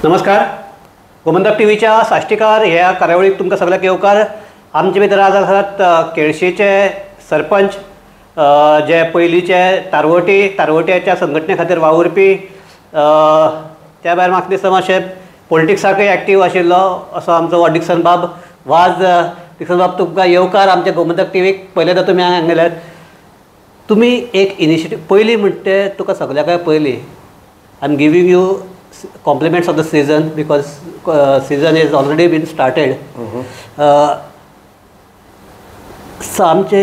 नमस्कार, गोमंतक टीव्हीच्या साश्टीकार ह्या कार्यावळीक तुमकां सगळ्यांक येवकार. आमचे भितर आज आसात केळशीचे सरपंच, जे पयलींचे तारवट्याच्या संघटने खातीर वावुरपी, त्या भायर म्हाका दिसता मातशें पॉलिटिक्साकय एक्टीव आशिल्लो असो आमचो डिक्सन बाब वाज. डिक्सन बाब, तुमकां येवकार आमच्या गोमंतक टीव्हीक. पयल्यांदा तुमी हांगा गेल्यात. तुमी एक इनिशिएटीव पयलीं म्हणटा तुका सगळ्याकय पयलीं I am giving you compliments of the season because season is already been started. So आमचे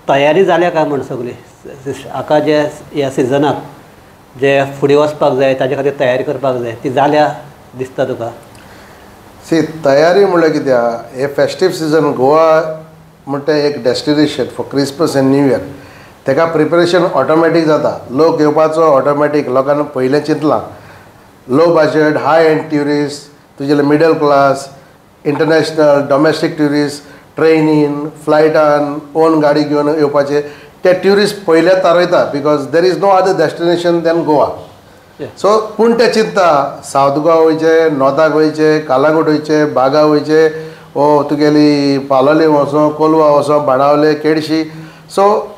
तयारी जाल्या काय म्हण सगळी हाका जे ह्या सिजनाक जे फुडें वचपाक जाय ताजे खातीर तयारी करपाक जाय ती जाल्या दिसता तुका? सी, तयारी म्हणल्यार कित्याक हे फेस्टीव सिजन गोवा म्हणटा एक destination for Christmas and new year. ताका प्रिपरेशन ऑटोमॅटीक जाता. लोक येवपाचो ऑटोमॅटीक लोकांना पयलें चिंतलां. Low budget, high end tourist, तुजेले middle class, international, domestic tourist, ट्रेनीन, फ्लायटान, ओन गाडी घेवन येवपाचे ते ट्युरिस्ट पयले थारयता because there is no other destination than Goa. So पूण ते चिंतता सावथ गोवा वयचे, नॉर्थाक वयचे, कालांगूट वयचे, बागा वयचे, ओ तुगेली पालोली वचो, कोलवा वचो, Benaulim, Kedshi. So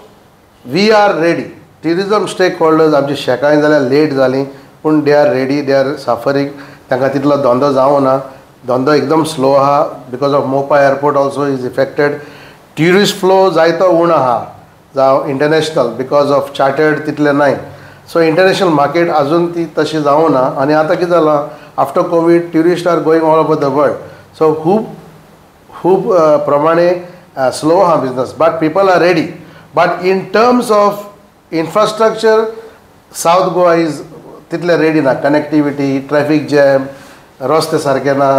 we are ready. Tourism stakeholders आमची शेकांय जाल्यार लेट जालीं पूण they are ready, they are suffering. तांकां तितलो धंदो जावना, धंदो एकदम स्लो आहा because of Mopa airport also is affected. Tourist flow जायतो उणो आहा जावं इंटरनॅशनल because of chartered तितले नाय. सो इंटरनॅशनल मार्केट आजून ती तशी जावना. आनी आतां कितें जालां, after Covid tourist are going all over the world. So खूब खूब प्रमाणे स्लो आहा business, but people are ready. But in terms of infrastructure South Goa is तितले रेडी ना. कनेक्टिविटी, ट्रॅफिक जॅम, रस्ते सारके ना,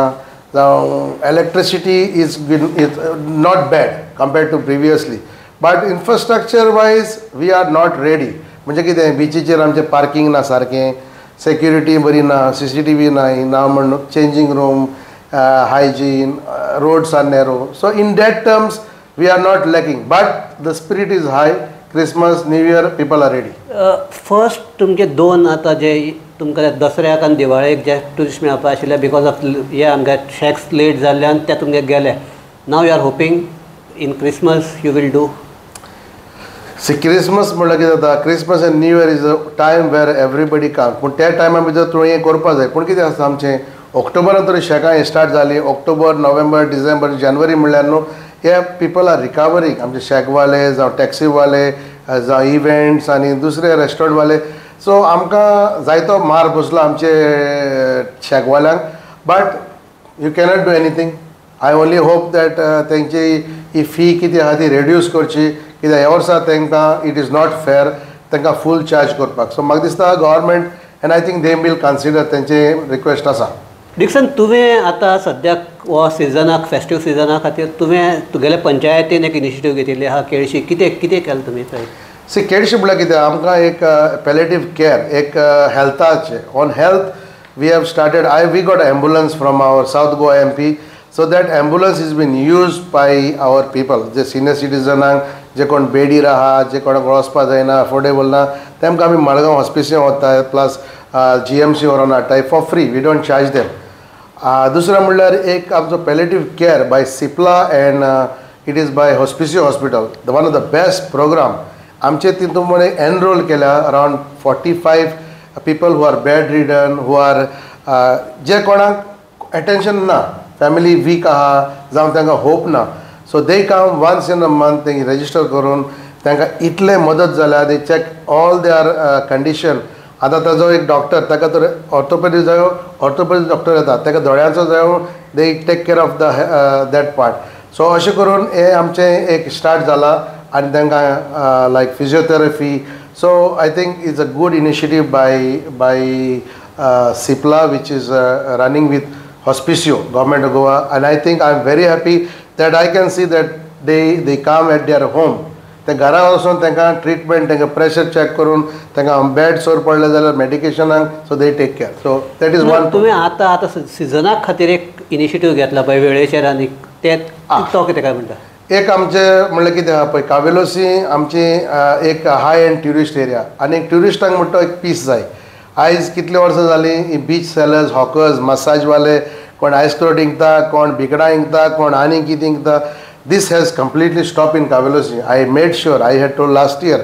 जावं electricity is is not bad compared to previously, but infrastructure wise we are not ready. म्हणजे कितें, बिचीचेर आमचें parking ना सारकें, सेक्युरिटी बरी ना, CCTV नाय ना म्हण changing room, hygiene, roads are narrow. So in that terms we are not lacking, but the spirit is high. Christmas, new year, people are ready. First तुमचे दोन आतां जे तुमकां दसऱ्याक आनी दिवाळेक जे ट्युरिस्ट मेळपा आशिल्ले because of हे आमगे शॅक्स लेट जाल्ल्यान ते तुमगे गेले. Now you are hoping in Christmas you will do. See, Christmas म्हणल्यार कितें जाता, Christmas and new year is a time where everybody come. पूण त्या टायमा भितर तुवें हें करपाक जाय. पूण कितें आसता आमचें ऑक्टोबरान तरी शेकां स्टार्ट जालीं, ऑक्टोबर, नोव्हेंबर, डिसेंबर, जानेवारी म्हणल्यार न्हू हे पिपल are recovering. आमचे शॅकवाले जावं टॅक्सीवाले जावं इव्हेंट्स आनी दुसरे रेस्टॉरंटवाले. सो आमकां जायतो मार बसलो आमचे शॅकवाल्यांक, but you cannot do anything. I only hope that तेंची ही फी कितें आहा ती रेड्यूस करची, कित्याक ह्या वर्सा तांकां it is not fair तांकां फूल चार्ज करपाक. सो म्हाका दिसता government and I think they will consider तेंचे रिक्वेस्ट आसा. डिक्सन, तुवें आतां सद्याक हो सिजनाक, फेस्टीव सिजना खातीर तुवें तुगेले पंचायतीन एक इनिशिएटीव घेतिल्ली आहा केळशी, कितें कितें केलें तुमी थंय? सी, केळशी म्हणल्यार कितें, आमकां एक पॅलेटीव केअर, एक हेल्थाचें, on health we have started. We got ambulance from our South Goa MP, so that ambulance is been use by our people. जे सिनियर सिटीजनांक, जे कोण बेडीर आहा, जे कोणाक वचपा जायना, अफोर्डेबल ना, तेमकां आमी मडगांव हॉस्पिसियम वता, प्लस GMC व्हरोन हाडटाय for free, we don't charge them. दुसरें म्हणल्यार एक आमचो palliative care by Cipla and it is by Hospicio hospital, the one of the best programme. आमचे तितून म्हणे एनरोल केल्या around 45 people who are bedridden, who are जे कोणाक एटेन्शन ना, फॅमिली वीक आहा जावं तांकां होप ना. So they come once in a month, तेंकी register करून तांकां इतलें मदत जाल्या. They check all their condition. आतां ताजो एक डॉक्टर, ताका तर ऑर्थोपेडीक जायो, ऑर्थोपेडीक डॉक्टर येता, ताका दोळ्यांचो जायो, they take care of the that part. So अशें करून हें आमचें एक स्टार्ट जालां आनी तांकां like physiotherapy. So I think it's a good initiative by Cipla, which is running with Hospicio, government of Goa. And I think I am very happy that I can see that they come at their home. ते घरा वचून तांकां treatment, तांकां pressure check करून, तांकां bed सोर पडले जाल्यार मेडिकेशनाक, so they take care. So that is one. तुवें आतां आतां सिजनाक खातीर एक इनिशिएटीव घेतला पळय वेळेचेर, आनी ते तो कितें काय म्हणटा? एक आमचें म्हणल्यार कितें आहा पळय, कावेलोसी आमची एक हाय एंड ट्युरिस्ट एरिया आनी ट्युरिस्टांक म्हणटा एक पीस जाय. आयज कितली वर्सां जालीं ही बीच सेलर्स, हॉकर्स, मसाजवाले, कोण आयस्क्रोट इंकता, कोण बिकडां इंकता, कोण आनी कितें इंकता. This has completely stop in Cavelossim. I made sure, I had told last year,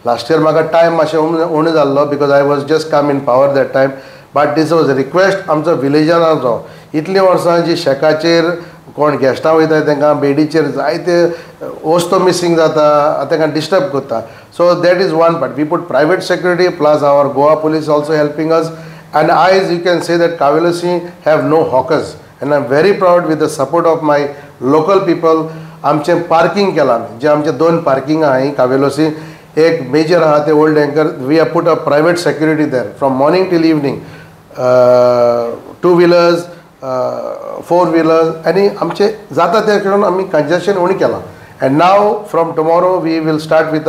last year म्हाका टायम मातशें उणें जाल्लो because I was just come in power that time, but this was request आमचो विलेजरांचो. इतलीं वर्सां जी शेकाचेर कोण गेस्टां वयता तांकां बेडीचेर जायते वस्तू मिसींग जाता, तांकां डिस्टर्ब करता. So that is one part. We put private security plus our Goa police also helping us. And आयज you can say that Cavelossim have no hawkers and I am very proud with the support of my local people. आमचें parking केलां आमी, जे आमचे 2 parking आहाय कावेलोसी, एक major आहा ते old anchor, we have put a private security there from morning till evening, 2 wheelers, 4 wheelers, आनी आमचे जाता ते करून आमी कंजेशन उणें केलां. And now from tomorrow we will start with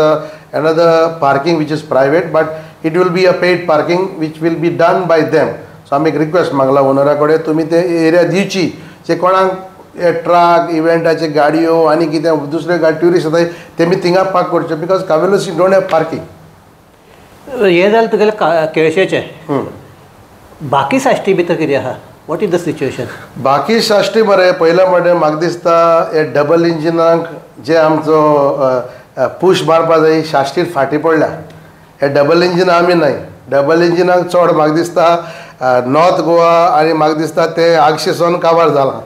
another parking which is private, but it will be a paid parking which will be done by them. So आमी एक रिक्वेस्ट मागला ओनरा कडेन, तुमी ते एरिया दिवची जे कोणाक ट्रक इव्हेंटाचे गाडयो आनी कितें दुसरे गाडी ट्युरिस्ट येता तेमी थिंगा पार्क करचे, because Cavelossim don't have parking. हें जालें तुगेलें केळशेचें. बाकी साश्टी भितर कितें आहा, what is the situation? बाकी साश्टी बरें, पयलें म्हणल्यार म्हाका दिसता हे डबल इंजिनाक जे आमचो पूश मारपा जाय साश्टीर फाटीं पडल्या. हे डबल इंजीन आमी न्हय, डबल इंजिनाक चड म्हाका दिसता नॉर्थ गोवा आनी म्हाका दिसता ते आगशी सोन काबार जालां.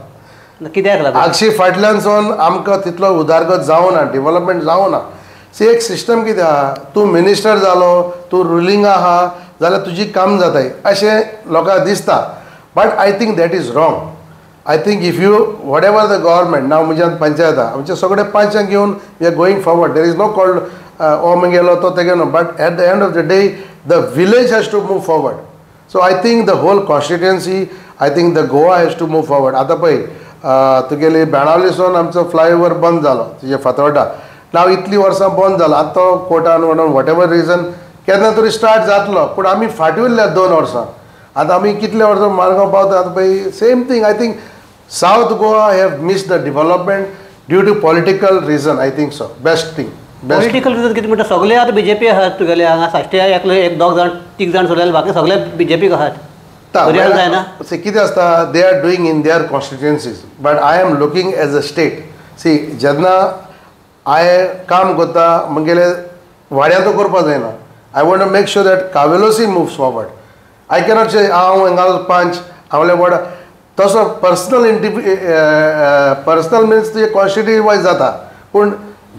कित्याक लागून आगशी फाटल्यान सोन आमकां तितलो उदारगत जावना, डेवलपमेंट जावना. सी एक सिस्टम कितें आहा, तूं मिनिस्टर जालो, तूं रुलींग आहा जाल्यार तुजी काम जाताय अशें लोकांक दिसता, but I think that is wrong. I think if you whatever the government नाव म्हज्यान पंचायत आहा, आमचे सगळे पंचांक घेवन we are going forward. There is no called हो मुगेलो तो तेगेलो, but at the end of the day the village has to move forward. So I think the whole constituency, I think the Goa has to move forward. आतां पळय तुगेली बेणावलीसून आमचो flyover बंद जालो तुजे फातोर्डा, नाव इतलीं वर्सां बंद जालो, आतां तो कोर्टान म्हणून what ever reason केन्ना तरी स्टार्ट जातलो, पूण आमी फाटीं उरल्या 2 वर्सां. आतां आमी कितले वर्सां मारगांव पावता आतां पळय same thing. I think South Goa have miss the development due to political reason. I think so best thing. Political reason कितें म्हणटा, सगळे आतां बीजेपी आहात तुगेले हांगा साश्टी एकले एक दोग जाण तीग जाण सोडले, बाकी सगळे बीजेपीक आहात. जायना कितें आसता, they are doing in their constituencies, but I am looking as a state. See जेन्ना हांवें काम करता म्हगेले वाड्यांत करपा जायना, I want to make sure that Cavelossim moves forward. I cannot say हांव हांगा पंच हांवले वडा, तसो पर्सनल पर्सनल मिन्स तुजें कॉन्स्टिट्युएन्सी वायज जाता, पूण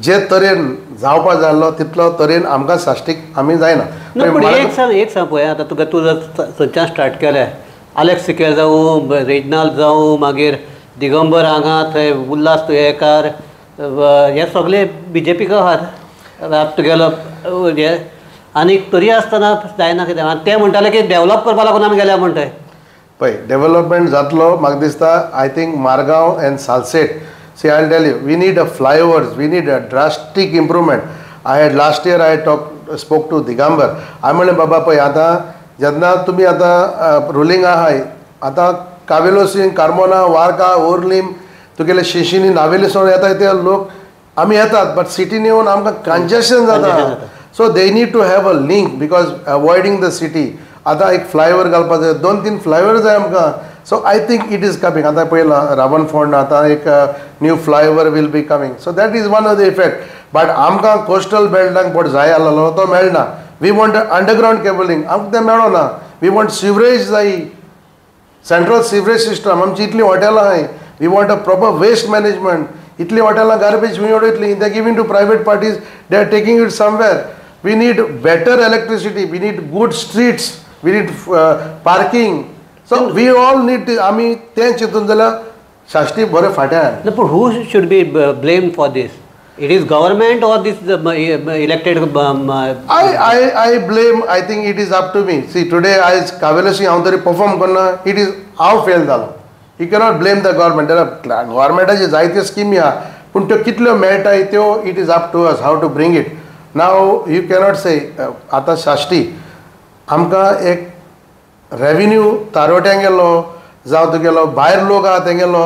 जे तरेन जावपा जाल्लो तितलो तरेन आमकां साश्टीक आमी जायना. पूण एक सांग, एक सांग पळय आतां तुका तूं जर थंयच्यान स्टार्ट केलें, आलेक्स सिकेर जावं, रेजनाल्ड जावं, मागीर दिगंबर हांगा थंय उल्हास तुयेकार, हे सगळे बीजेपीक आहात तुगेलो हे, आनी तरी आसतना जायना कितें. आनी ते म्हणटाले की डेवलप करपा लागून आमी गेल्या म्हणटाय. पळय डेवलपमेंट जातलो म्हाका दिसता. I think Margao and Salcete, see I tell you, we need a flyovers, we need a drastic improvement. I had last year I talk spoke to Digambar, हांवें म्हणलें बाबा पळय आतां जेन्ना तुमी आतां रुलींग आहाय, आतां कावेलोसीन, कार्मोना, वार्का, ओर्लीम, तुगेले शिशिनी, नावेली सोडून येता ते लोक आमी येतात, बट सिटीन येवन आमकां कंजेशन जाता. So they need to have a link because avoiding the city. आतां एक फ्लायओवर घालपाक जाय, 2-3 फ्लायओवर जाय आमकां. So I think it is coming. आतां पळयलां रावण फोंड आतां एक new flyover will be coming, so that is one of the effect. But आमकां कोस्टल बेल्टांक पोट जाय आसलो तो मेळना. We want underground cabling, आमकां तें मेळना. We want सिवरेज जाय, सेंट्रल सिवरेज सिस्टम. आमची इतलीं हॉटेलां आहाय, we want a proper waste management. इतलीं हॉटेलां गार्बेज खंय उडयतलीं, they giving to private parties, they are taking it somewhere. We need better electricity, we need good streets, we need parking. So we all need, आमी तें चिंतून जाल्यार साश्टी बरें फाट्यान. पूण who should be blame for this? It is government or this elected? I blame, I think it is up to me. See today आयज कावेलोसी हांव तरी perform करना, it is हांव फेल जालो. You cannot blame the government. गव्हर्मेंटाचे जायत्यो स्किमी आहा, पूण त्यो कितल्यो मेळटाय त्यो it is up to us how to bring it. Now you cannot say आतां साश्टी आमकां एक रेविन्यू तारवट्यांक गेलो जावं तुगेलो भायर लोक आहा तेंगेलो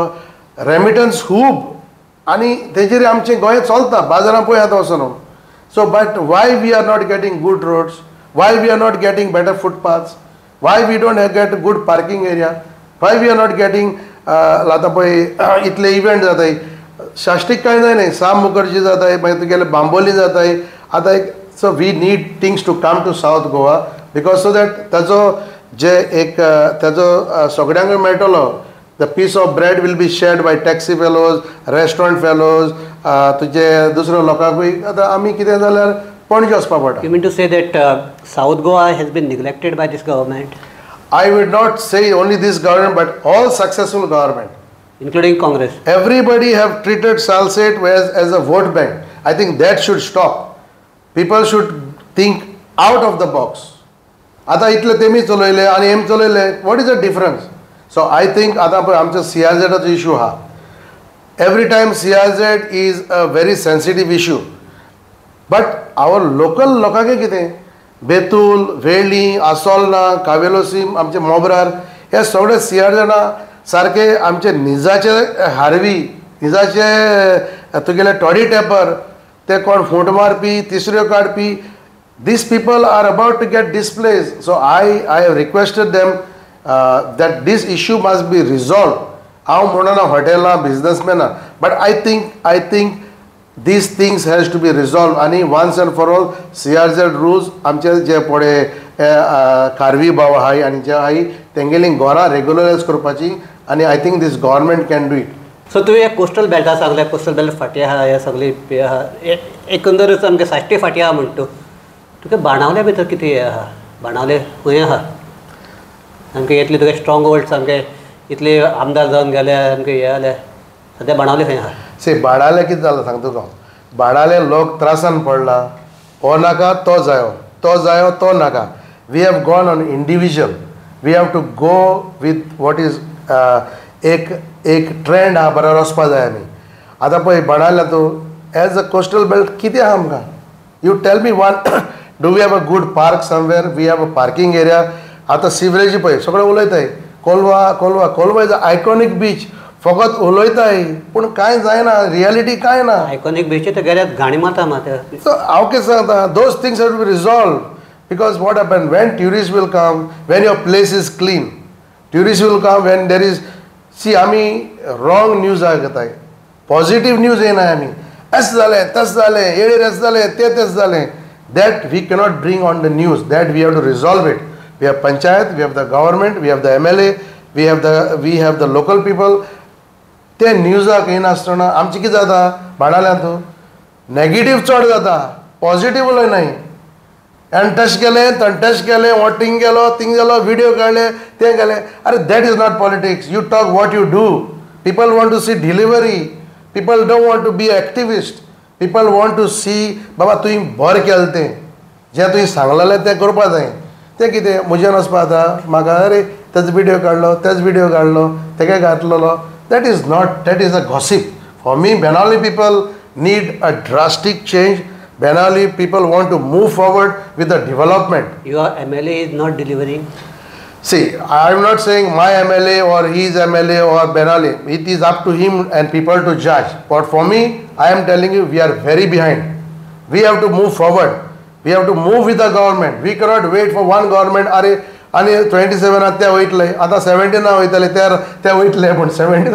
रेमिटन्स खूब, आनी तेजेर आमचें गोंय चलता, बाजारां पळय आतां वचून. So but why we are not getting good roads, why we are not getting better footpaths? Why we don't get good parking area? Why we are not getting आतां पळय इतले इव्हेंट जाताय साश्टीक कांय जायना, साम मुखर्जी जाताय, मागीर तुगेले बांबोली जाताय. आतां एक so we need things to come to South Goa because so that ताजो जे एक ताजो सगळ्यांकूय मेळटलो. The piece of bread will be shared by taxi fellows, restaurant fellows, तुजे दुसऱ्या लोकांकूय. आतां आमी कितें जाल्यार पणजे वचपा पडटा. You mean to say that South Goa has been neglected by this government? I would not say only this government, but all successful government, including Congress. Everybody have treated Salcete as a vote bank. I think that should stop. People should think out of the box. आतां इतले तेमी चलयले आनी हेम चलयले, what is the difference? So I think आतां पळय आमचो CRZाचो issue आहा. Every time CRZ is a very sensitive issue, but our local लोकांक कितें बेतूल, वेळ्ळी, आसोल्ना, कावेलोसीम, आमचे मोब्रार हे सगळे CRZा सारके आमचे निजाचे हार्वी, निजाचे तुगेले टॉडी टॅपर, ते कोण फूट मारपी, तिसऱ्यो काडपी, these people are about to get displaced. So I have requested them that this issue must be resolved. हांव म्हणना हॉटेलां, बिजनसमॅनां, but I think these things has to be resolved. आनी once and for all CRZ rules आमचे जे पळय खारवी भाव आहाय आनी जे आहाय तेंगेली घरां रेगुलरायज करपाची, आनी I think this government can do it. So तुवें कोस्टल बेल्टा सांगलें, कोस्टल बेल्ट फाटी आहा, हे सगळी आहा, एकंदरच आमगे साश्टी फाटी आहा म्हणटा. तुका बाणावल्या भितर कितें हें आहा? बाणावले खंय आहा सामकें? इतले तुका स्ट्रॉंग होल्ड सामके इतले आमदार जावन गेले सामके हे जाले, सद्या बाणावले खंय आहा? सी बाणावले कितें जालां सांगता तुका हांव. बाणावले लोक त्रासान पडला, हो नाका तो जायो, तो जायो तो नाका. We have gone on individual. We have to go with what is एक एक ट्रेंड आहा बरोबर वचपा जाय आमी. आतां पळय बाणावल्या तूं एज अ कोस्टल बेल्ट कितें आहा आमकां? You tell me one. Do we have a good park somewhere? We have a parking area. आतां सिवरेज पळय सगळें उलयताय, Colva Colva Colva is a iconic beach. फकत उलयताय पूण कांय जायना, रियलिटी कांय ना. आयकॉनीक बीच तर गेल्यार घाणी मारता मात. सो हांव कितें सांगता, those things have to be resolve. Because what happen when tourist will come, when your place is clean, tourist will come when there is. See आमी रॉंग न्यूज घेताय, पॉझिटीव न्यूज येना आमी. अशें जालें, तशें जालें, येळेर अशें जालें, तें तशें जालें, that we cannot bring on the news. That we have to resolve it. We have panchayat, we have the government, we have the MLA, we have the local people. ते न्यूजाक येनासतना आमचें कितें जाता बाणावल्यांत नेगेटीव चड जाता, पॉझिटीव उलयनाय. आनी तशें केलें, तशें केलें, हो थिंग गेलो, थिंग गेलो, विडियो काडले, तें केलें. अरे that is not politics. You talk what you do. People want to see delivery. People don't want to be activist. People want to see बाबा तुवें बरें केलें तें, जें तुवें सांगलेलें तें करपा जाय. तें कितें म्हज्यान वचपा आतां म्हाका अरे तेजो विडियो काडलो, तेजो विडियो काडलो, तेका घातलेलो, that is not, that is a gossip. For me Benaulim people need a drastic change. Benaulim people want to move forward with the development. Your MLA is not delivering? See, I am not saying my MLA or his MLA or Benaulim. It is up to him and people to judge. But for me, I am telling you, we are very behind. We have to move forward. We have to move with the government. We cannot wait for one government. अरे आनी 27 ते वयतले, आतां 17 वयतले, ते वयतले, पूण 17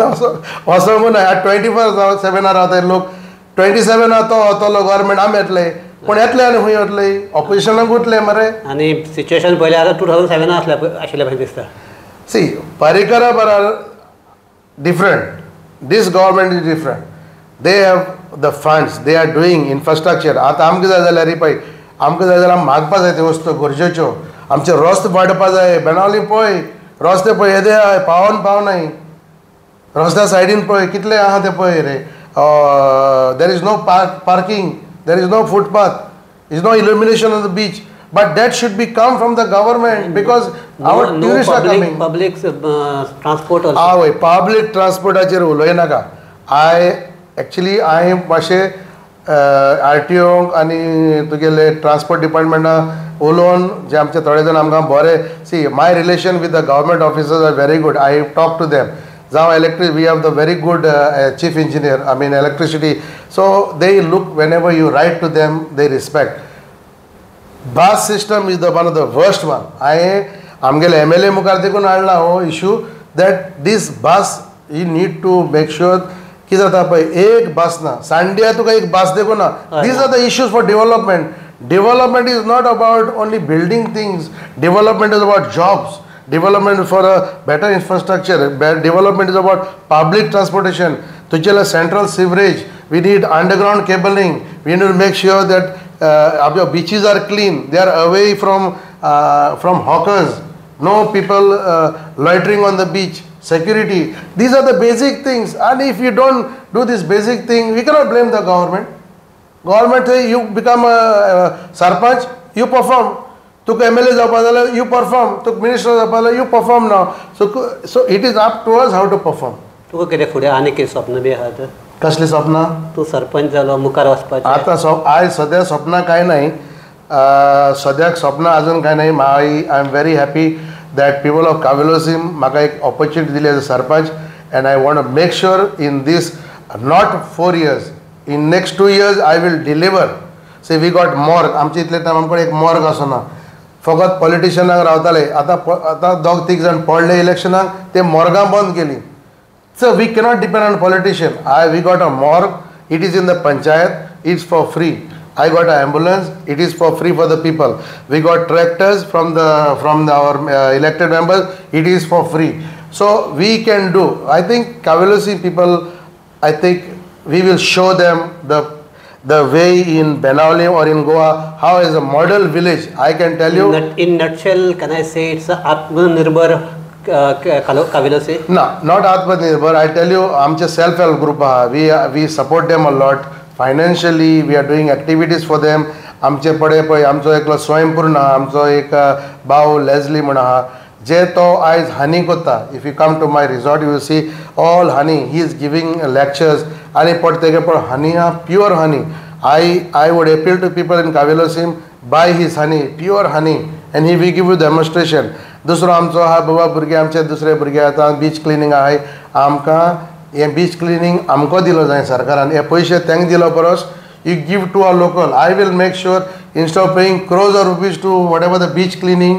वचोंक ना. 24/7 रावताय लोक. 27 तो वतलो गव्हर्मेंट, आमी येतले, पूण येतले आनी खंय वतले? ऑपोजिशनाक वतले मरे. आनी सिच्युएशन पळयल्यार आतां 2007 आशिल्ल्या भशेन दिसता. सी पर्रीकरा बराबर different. This government is different. They have the funds, they are doing infrastructure. आतां आमकां जाय जाल्यार पळय, आमकां जाय जाल्यार मागपा जाय त्यो वस्तू गरजेच्यो. आमचे रस्ते वाडपा जाय. बेणावली पळय रस्ते पळय येदे आहाय, पावोन पावनाय. रस्त्या सायडीन पळय कितले आहा ते पळय रे. There is no parking, there is no footpath, is no illumination on the beach. But that should be come from the government because our tourist are coming. Public transport. आवय पब्लीक ट्रान्सपोर्टाचेर उलयनाका. I actually हांवें मातशें RTO आनी तुगेले transport डिपार्टमेंटा उलोवन जे आमचे थोडे जाण आमकां बरे. See my relation with the government officers are very good. I talk to them. जावं electric, we have the very good chief engineer, I mean electricity. So they look, whenever you write to them they respect. Bus system is the one of the worst one. हांवें आमगेले MLA मुखार देखून हाडला हो issue that this bus you need to make sure कितें जाता पळय एक बस ना सांडिया तुका एक बस देखून ना. These are the issues for development. Development is not about only building things. Development is about jobs. Development for a better infrastructure. Development is about public transportation. तुजेला central sewerage. We need underground cabling. We need to make sure that our beaches are clean. They are away from hawkers. No people loitering on the beach. Security. These are the basic things. And if you don't do this basic thing, we cannot blame the government. Government say you become a sarpanch, you perform. तुका MLA जावपा जाल्यार you perform. तुका minister जावपा जाल्यार you perform now. So it is up to us how to perform. तुका कितें फुडें आनी कितें स्वप्न बी आहात? कसली स्वप्नां? तूं सरपंच जालो मुखार वचपाचें. आतां आयज सद्या स्वप्नां कांय नाही. सद्याक स्वप्नां अजून कांय नाही. I am very happy that people of Cavelossim म्हाका एक ऑपॉर्च्युनिटी दिली as a sarpanch and I want to make sure in this not 4 years, in next 2 years I will deliver. See we got morgue. आमचे इतले time आमकां एक morgue आसना. फकत पॉलिटिशनांक रावताले. आतां आतां दोग तीग जाण पडले इलेक्शनाक ते मॉर्गां बंद केली. So we cannot depend on politician. We got a morgue. It is in the panchayat. It's for free. I got an ambulance. It is for free for the people. We got tractors from our elected members. It is for free. So we can do. I think Cavelossim people, I think we will show them the way in Benaulim or in Goa, how is a model village. I can tell you. In nutshell, can I say it's a Atmanirbhar Cavelossim? No, not Atmanirbhar. I tell you, आमचे self-help group आहा. We support them a lot. Financially, we are doing activities for them. आमचे पडे पळय आमचो एकलो स्वयंपूर्ण आहा, आमचो एक भाव लेजली म्हण आहा जे तो आयज हनी कोत्ता. If you come to my resort you will see all honey. He is giving lectures आनी पट तेगे पळ हनी आहा, pure honey. I would appeal to people in Cavelossim, buy his honey, pure honey, and he will give you demonstration. दुसरो आमचो आहा बाबा भुरगे, आमचे दुसरे भुरगे आतां बीच क्लिनींग आहाय. आमकां हें बीच क्लिनींग आमकां दिलो जाय सरकारान. हे पयशे तांकां दिलो परस you give to our local. I will make sure instead of paying crores of rupees to whatever the beach cleaning,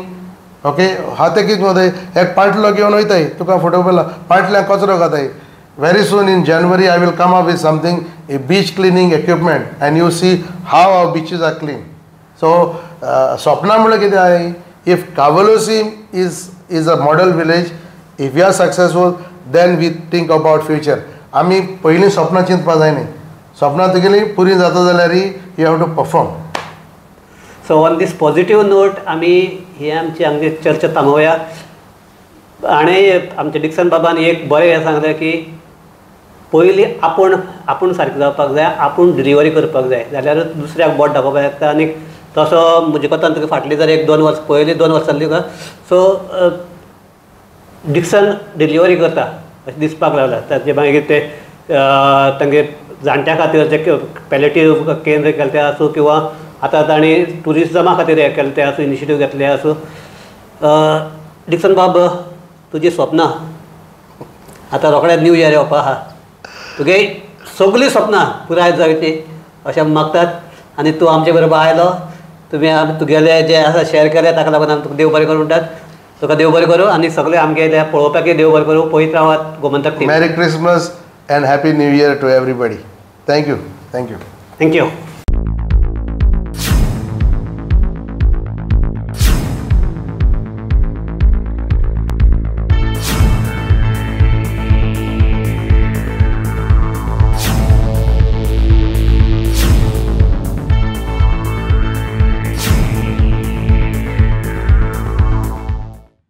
okay, हा ते कितें वताय एक पांटलो घेवन वयताय तुका फोटो पळयला पांटल्यान कचरो घाताय. Very soon in January I will come up with something, a beach cleaning equipment, and you see how our beaches are clean. So स्वप्नां म्हणल्यार कितें आहाय, if Cavelossim is a model village, if we are successful, then we think about future. आमी पयलीं स्वप्नां चिंतपा जाय न्ही. स्वप्नां तुगेलीं पुरी जाता जाल्यार you have to perform. So on this positive note आमी ही आमची आमची चर्चा थांबोवया. आनी आमच्या डिक्सन बाबान एक बरें हें सांगलें की पयलीं आपूण आपूण सारकें जावपाक जाय, आपूण डिलिवरी करपाक जाय, जाल्यारूच दुसऱ्याक बोट दाखोवपाक येता. आनी तसो म्हजे कोतान तुका फाटलीं जर 1-2 वर्स पयलीं 2 वर्सां जालीं तुका, सो डिक्सन डिलिवरी करता अशें दिसपाक लागलां. ताचे मागीर ते तांगे जाणट्या खातीर जे पॅलेटीव केंद्र केलें तें आसूं किंवां आतां तांणी ट्युरिजमा खातीर हें केलें तें आसूं, इनिशिएटीव घेतलें आसूं. डिक्सन बाब, तुजी स्वप्नां आतां रोखडें न्यू इयर येवपा आहा, तुगे सगळीं स्वप्नां पुराय जावची अशें मागतात. आनी तूं आमचे बरोबर आयलो, तुमी तुगेले जे आसा शेअर केले ताका लागून आमी तुका देव बरें करूं म्हणटात. तुका देव बरें करूं आनी सगळे आमगेले पळोवपाकय देव बरें करूं. पळयत रावात Gomantak TV. Merry Christmas and happy new year to everybody. Thank you. Thank you. Thank you.